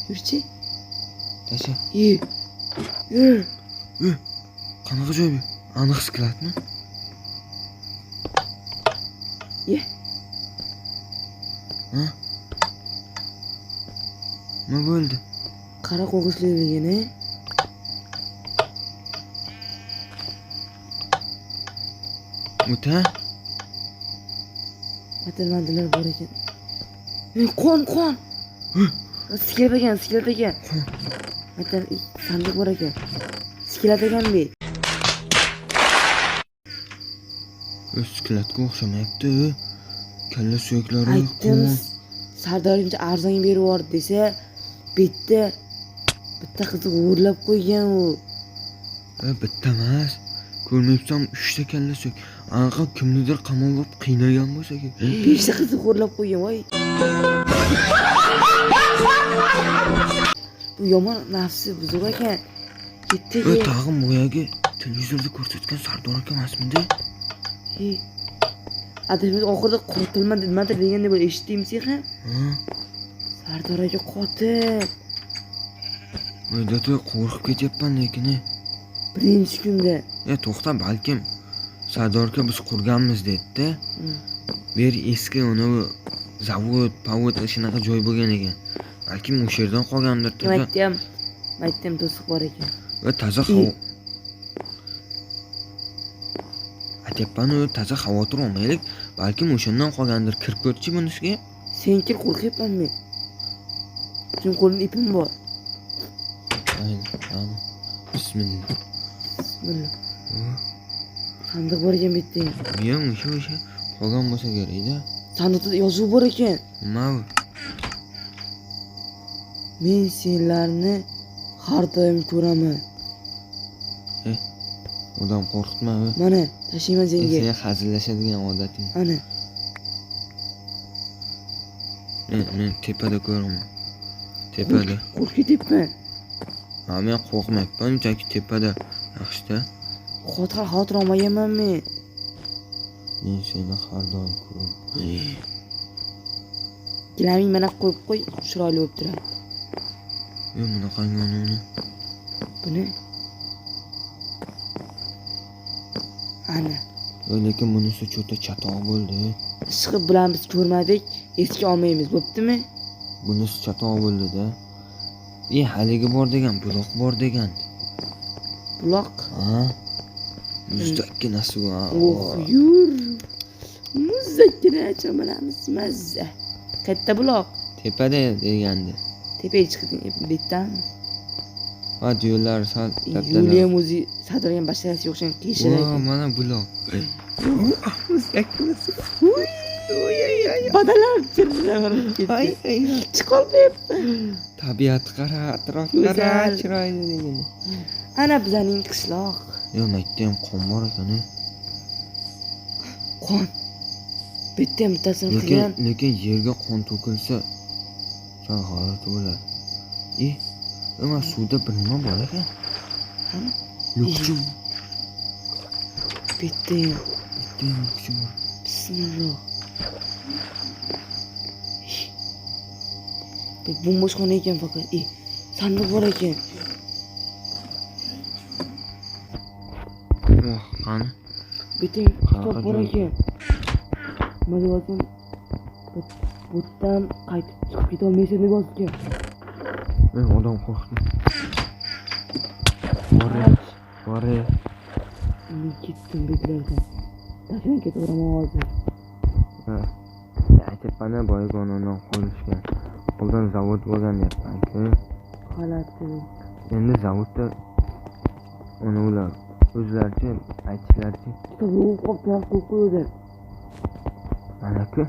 Yurchi. Tasha. Yur. Qanaqa joy bu? Aniq skladmi? Ye. Ha? Nima bo'ldi? Qara qo'rqinchliligini. O'ta? Matilmandilar bor ekan. Qon, qon. Skelet ekan, skelet ekan. Matal sandiq bor ekan. Skelet ekan bu. Skeletga o'xshamayapti. Kalla suyaklari. Aytdim, Sardorimcha arzon berib yubordi desa, bitta qizni o'g'irlab qo'ygan u. Bitta emas. Ko'rmayapsan, 3 ta kalla suyak. Anaqa kimnidir qamalib qiynagan bo'lsa kerak. 5 ta qizni o'g'irlab qo'ygan, voy. Bu yomon nafsi buzuq ekan. Ketdi. Tag'in boyagi televizorda ko'rsatgan Sardor aka emasmidi? Adashimiz oxirida qotilman nimadir deganda bir eshitdingmi sen ham? Ha. Sardor aka qotil. Dada qo'rqib ketyapman lekin. Birinchi kunda. To'xta, balkim Sardor aka biz qurganmiz dedi-da. Bu yer eski uni zavod, pavod shunaqa joy bo'lgan ekan. Balkim o'sha yerdan qolgandir. Aytdim, to'siq bor ekan. Va toza havo. Aytyapman-u, toza xavotir olmaylik. Balkim o'shandan qolgandir. Kirib ko'rchi bunisiga. Sen kir, qo'rqyapman men. Chunki qo'limda ipim bor. Aynen, aynen. Bismillah. Bismillah. Sandiq bor ekan bu yerda. Bu ham o'sha qolgan bo'lsa kerak-da. Sandiqda yozuv bor ekan. Nima bu? Men senlarni har doim ko'raman. Odam qo'rqitma. Mana, tashlayman senga. Sen hazillashadigan odating. Ana. Men tepada ko'raman. Tepada. Qo'rqib ketyapman. Ha, men qo'rqmayapman, chunki tepada yaxshi-da. Xavotir olmaganman men. Men seni har doim ko'raman. Gilaming mana qo'yib qo'y, chiroyli bo'lib turadi. Bunaqangi uni. Buni. Ana. Lekin bunisi cho'ta chatoq bo'ldi. Ishqi bilan biz ko'rmadik, esga olmaymiz, bo'ptimi? Bunisi chatoq bo'ldi-da. Haligi bor degan, buloq bor degan. Buloq? Ha. Muzdakkina suv. Oh, yur. Muzdakkina cho'milamiz, mazza. Katta buloq. Tepada degandi. Tepaga chiqding, bu yerdanmi? Ha, yo'llar sal Yo'li ham o'zi Sardorga basharasiga o'xshagan qiyshiq ekan. Mana buloq. Muzdakkina suv. Badalar chirillab ketdi. Chiqolmayapti. Tabiat qara, atrof qara, chiroyli degan. Ana bizning qishloq. Yo'q, mayda ham qon bor ekan. Qon. Bitta ham bittasini qilgan. Lekin yerga qon to'kilsa sal g'alati bo'ladi. Nima suvda bir nima bor ekan? Qani? Yo'qchi. Bitta ham. Bitta ham yo'qchi bor. Bismillah. Bir bo'm-bo'sh xona ekan faqat. Sandiq bor ekan. Voh, qani? Bitta kitob bor ekan. Nima deyapsan? Bu yerdan qaytib chiqib keta olmaysan deb yozgan. Odam qo'rqdi. Bor. Men ketdim beklardan. Tashlan ketaveraman hozir. Ha. Aytyapman-a, boyagi onamdan qolishgan. Oldin zavod bo'lgan deyapman-ku. G'alati. Endi zavodda uni ular o'zlaricha aytishlaricha Kitob yo'q, qolib qo'yib qo'ydi. Mana-ku.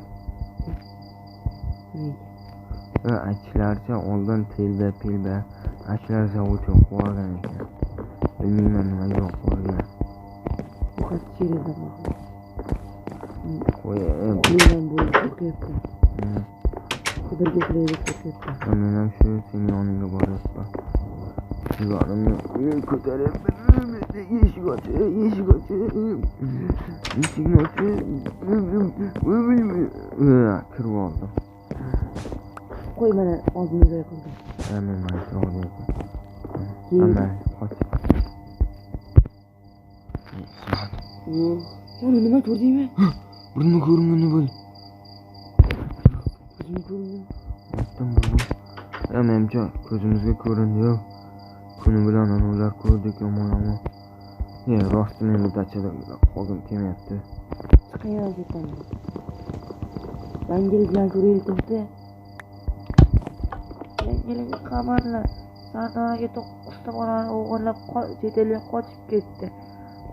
Aytishlaricha oldin telba pelba shular zavod yo'q bo'lgan ekan. Bilmayman nimaga yo'q bo'lgan. Bu xat sherida bor. Qo'y, Qo'ydan bo'lib qo'rqyapman. Birga o'tiraylik qo'rqyapman. Men ham shu sening yoningga boryapman. Yonimni ko'taryapman. Eshik och, eshik och. Eshikni och. Kirib oldim. Qo'y, mana oldimizga qildim. Men mana shu Amma qoch. Yo'q. Uni nima ko'rdingmi? Bir nima ko'ringani bo'ldi. Ko'zimga ko'rindi. Aytdim bu. Menimcha ko'zimizga ko'rindi-yu. Kuni bilan ular ko'rdik yomon-yomon. Rosti men bu dachada qolgim kelmayapti. Chiqayapti ketdim. Yangiliklar ko'raylik to'xta. Yangilik xabarlar. Sardor aka 9 ta bolani o'g'irlab chet elga qochib ketdi.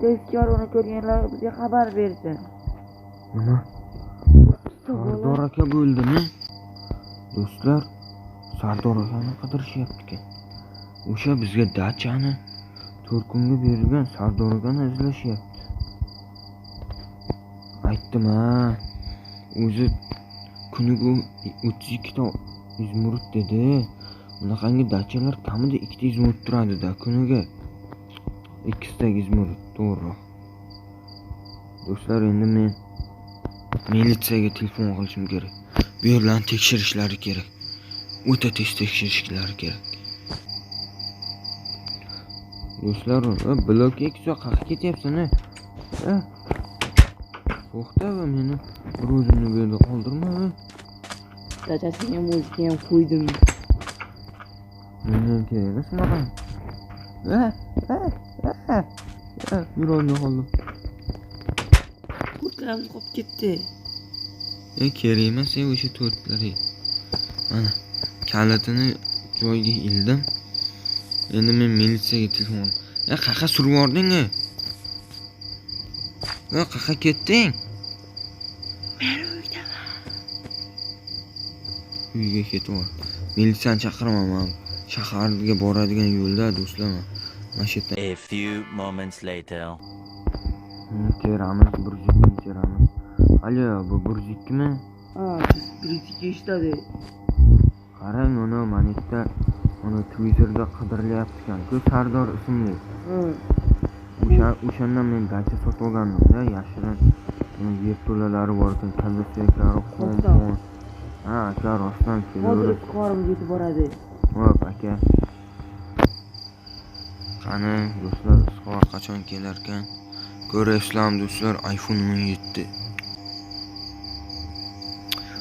Tezkor uni ko'rganlar bizga xabar bersin. Nima? Sardor aka bo'ldimi? Do'stlar, Sardor akani qidirishyapti ekan. O'sha bizga dachani 4 kunga berilgan Sardor akani izlashyapti. Aytdim-a, o'zi kuniga 32 ta izmurut dedi. Bunaqangi dachalar kamida 2 ta izmurut turadi-da kuniga. 2 ta izmurut, to'g'ri. Do'stlar, endi men militsiyaga telefon qilishim kerak. Bu yerlarni tekshirishlari kerak. O'ta tez tekshirishlari kerak. Do'stlar, blok eksa qayerga ketyapsan? To'xta va meni bir o'zimni bu yerda qoldirma. Dachasiga ham o'ziga ham qo'ydim. Menga ham kerak emas unaqa. Yurolmay qoldim. Kurtkalarimiz qolib ketdi. Kerak emas, o'sha to'rtlari. Mana kalitini joyiga ildim. Endi men militsiyaga telefon. Qayerga surib yubording? Qayerga ketding? Men uydaman. Uyga ketib yubor. Militsiyani chaqiraman men. Shaharga boradigan yo'lda do'stlar. Mana shu yerda. A few moments later. Teramiz, 102 teramiz. Alo, bu 102 mi? Ha, 102 eshitadi. Qarang, uni mana yerda uni Twitterda qidirilyapti ekan-ku, Sardor ismli. O'shandan men dacha sotib olgandim-da, yashirin. Uni yerto'lalari bor ekan, kalla suyaklari, qon. Ha, aka, rostdan kelaveradi. Hozir qorimga yetib boradi. Hop, aka. Qani, do'stlar, Izhor qachon kelar ekan? Ko'rasizlarmi do'stlar, iPhone 17.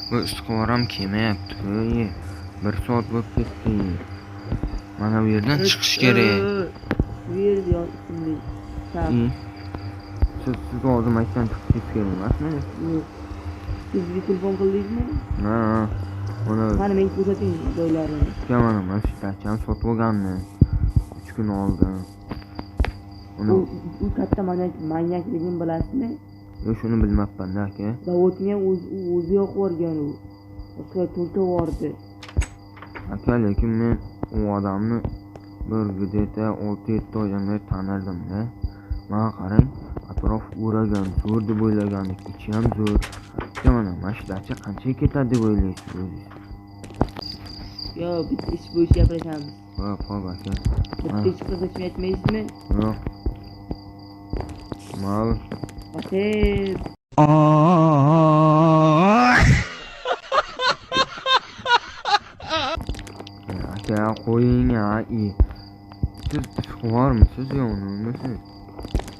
Bu Izhor ham kelmayapti. 1 soat bo'lib ketdi. Mana bu yerdan chiqish kerak. Bu yerda yo'q ismli. Siz hozir maktabdan chiqib ketish kerak emasmi? Yo'q. Siz bizga telefon qildingizmi? Ha. Mana Mana menga ko'rsating joylarini. Mana shu dachani sotib olgandim. 3 kun oldin. Uni u katta manyakligini bilasizmi? Yo'q, shuni bilmabman-da aka. Zavodni ham o'zi yoqib yuborgan u. Boshqa to'lka yubordi. Aka, lekin men u odamni bir gdeta 6-7 oydan beri tanirdim-da. Mana qarang, atrof o'ragan, zo'r deb o'ylagandik, ichi ham zo'r. Mana shu dacha qanchaga ketadi deb o'ylaysiz o'zingiz? Yo'q, bitta ish bo'yicha gaplashamiz. Hop, hop aka. Bitta ish qilishni aytmaysizmi? Yo'q. Mal. Aka. Aka, qo'ying ya. Siz ishqivormisiz yo nimasiz?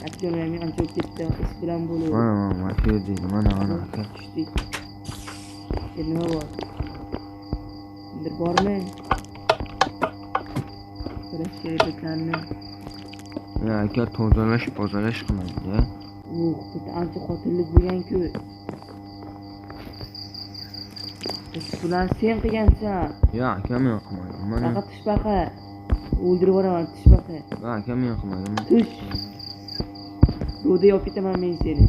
Aka, men ancha ketdi, ish bilan bo'lib. Mana shu yerda, mana aka. Tushdik. Nima bor? Endi bormi? Ko'rish keraklarni. Ya aka, tozalash qilmaydi. Yo'q, bitta ancha qotillik bo'lgan-ku. Bular sen qilgansan. Ya aka, men qilmadim. Mana faqat tishbaqa. O'ldirib yuboraman tishbaqa. Ya aka, men qilmadim. Tush. Ro'da yopib ketaman men seni.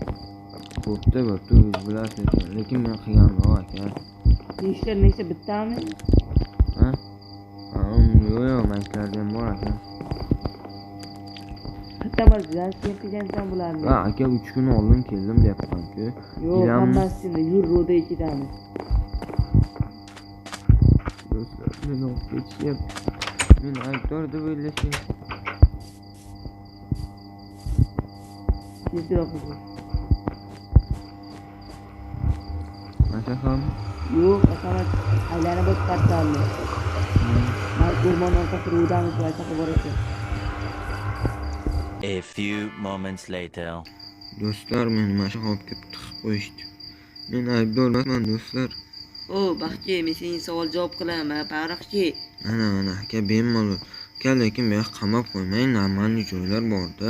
Bo'pti, o'zingiz bilasiz, lekin men qilganim yo'q aka. Nechta bittami? Ha? Yo'q, maktablarda ham bor aka. Bitta bor, sen qilgansan bularni. Ha, aka, 3 kun oldin keldim deyapman-ku. Yo'q, hammasini yur ro'da ketamiz. Do'stlar, meni olib ketishyapti. Meni aybdor deb o'ylashyapti. Tezroq bo'l. Aka ham? Yo'q, aka, aylanib o'tib qaytamiz. O'rmon orqasida o'tamiz, aytaqa bor ekan. A few moments later. Do'stlar, meni mana shu olib kelib tiqib qo'yishdi. Men aybdor emasman do'stlar. O, Baxtga, men senga savol javob qilaman, Baxtga. Mana mana aka bemalol. Aka, lekin bu yoqqa qamab qo'ymang, normalniy joylar bor-da.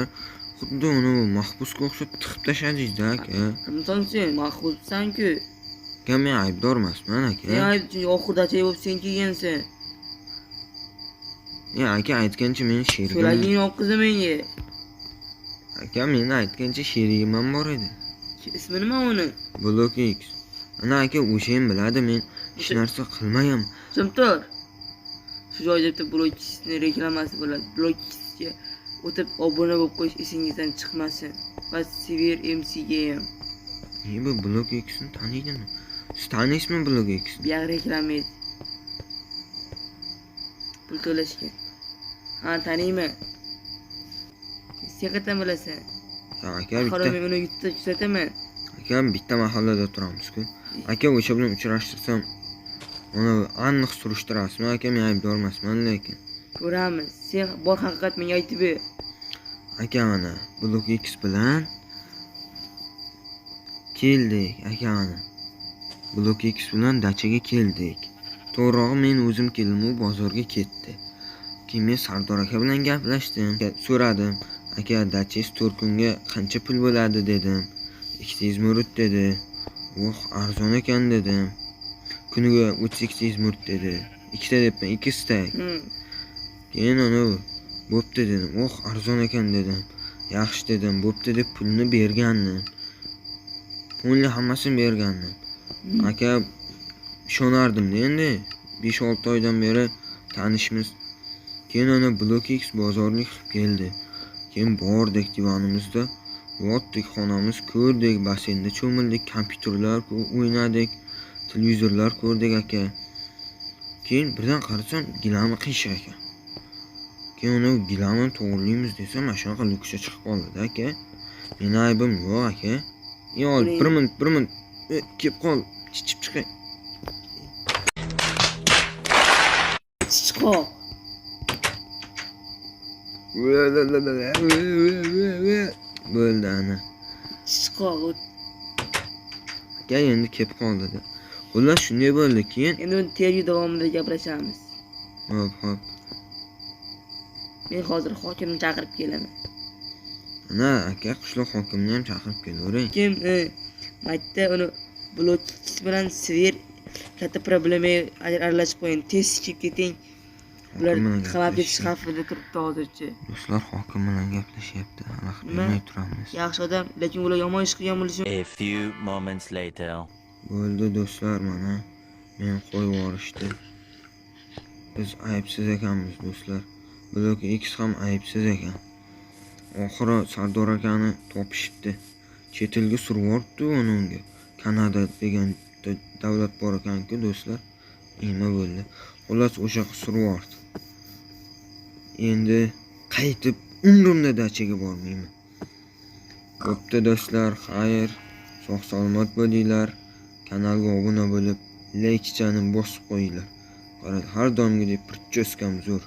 Xuddi uni mahbusga o'xshab tiqib tashladingiz-da aka. Kimsan sen? Mahbussan-ku. Aka, men aybdor emasman aka. Sen aybchi, oxirdacha bo'lib sen kelgansan. Ya aka, aytgancha men sherigim. So'lagingni olib menga. Aka, meni aytgancha sherigim ham bor edi. Ismi nima uni? Blok X. Ana aka, o'sha ham biladi, men hech narsa qilmaganman. Jim tur. Shu joyda bitta Blok X'ni reklamasi bo'ladi. Blok X'ga o'tib obuna bo'lib qo'yish esingizdan chiqmasin. Va Sevir MCga ham. Ne bu Blok X'ni taniydimi? Siz taniysizmi Blok X'ni? Bu yoq reklama edi. Pul to'lashgan. Ha, taniyman. Sen qayerdan bilasan? Ya aka, Axir bitta men uni YouTube'da kuzataman. aka bitta mahallada turamiz-ku. Aka, o'sha bilan uchrashtirsam, uni aniq surishtirasizmi aka? Men aybdor emasman lekin. Ko'ramiz. Sen bor haqiqat menga aytib ber. Aka, mana Blok X bilan keldik, aka mana. Blok X bilan dachaga keldik. To'g'rirog'i men o'zim keldim, u bozorga ketdi. Keyin men Sardor aka bilan gaplashdim. So'radim. Aka, dachangiz 4 kunga qancha pul bo'ladi dedim. 2 izmurut dedi. Oh, arzon ekan dedim. Kuniga 32 izmurut dedi. Ikkita debman, 2 stak. Keyin uni bo'pti dedim. Oh, arzon ekan dedim. Yaxshi dedim, bo'pti deb pulni bergandim. Pulni hammasini bergandim. Aka, ishonardim-da endi. 5-6 oydan beri tanishmiz. Keyin ana Blok X bozorlik qilib keldi. Keyin bordik divanimizda, yotdik xonamiz, ko'rdik, basseynda cho'mildik, kompyuterlar o'ynadik, televizorlar ko'rdik aka. Keyin birdan qarasam, gilami qiyshiq ekan. Keyin uni gilamini to'g'rilaymiz desam, mana shunaqa luksha chiqib qoldi aka. Meni aybim yo'q aka. Yo, bir minut, bir minut. Kelib qol, chichib chiqay. Chichqoq. Bo'ldi ana. Chichqoq. Aka endi kelib qoldi. Xullas shunday bo'ldi. Keyin endi uni tergov davomida gaplashamiz. Hop, hop. Men hozir hokimni chaqirib kelaman. Ana aka, qishloq hokimini ham chaqirib kelavering. Kim maytda uni Blok X bilan Sevir katta problemaga aralashib qo'ying. Tez kelib keting. Ular qamab ketish xavfida turibdi hozircha. Do'stlar, hokim bilan gaplashyapti. Aniq bilmay turamiz. Yaxshi odam, lekin ular yomon ish qilgan bo'lishi. A few moments later. Bo'ldi do'stlar, mana meni qo'yib yuborishdi. Biz aybsiz ekanmiz do'stlar. Blok X ham aybsiz ekan. Oxiri Sardor akani topishibdi. Chet elga surib yuboribdi uni unga. Kanada degan davlat bor ekan-ku do'stlar. Nima bo'ldi? Xullas o'sha yoqqa surib yubordi. Endi qaytib umrimda dachaga bormayman. Bo'pti do'stlar, xayr, sog' salomat bo'linglar. Kanalga obuna bo'lib, laykichani bosib qo'yinglar. Qarang, har doimgidek prichoskam zo'r.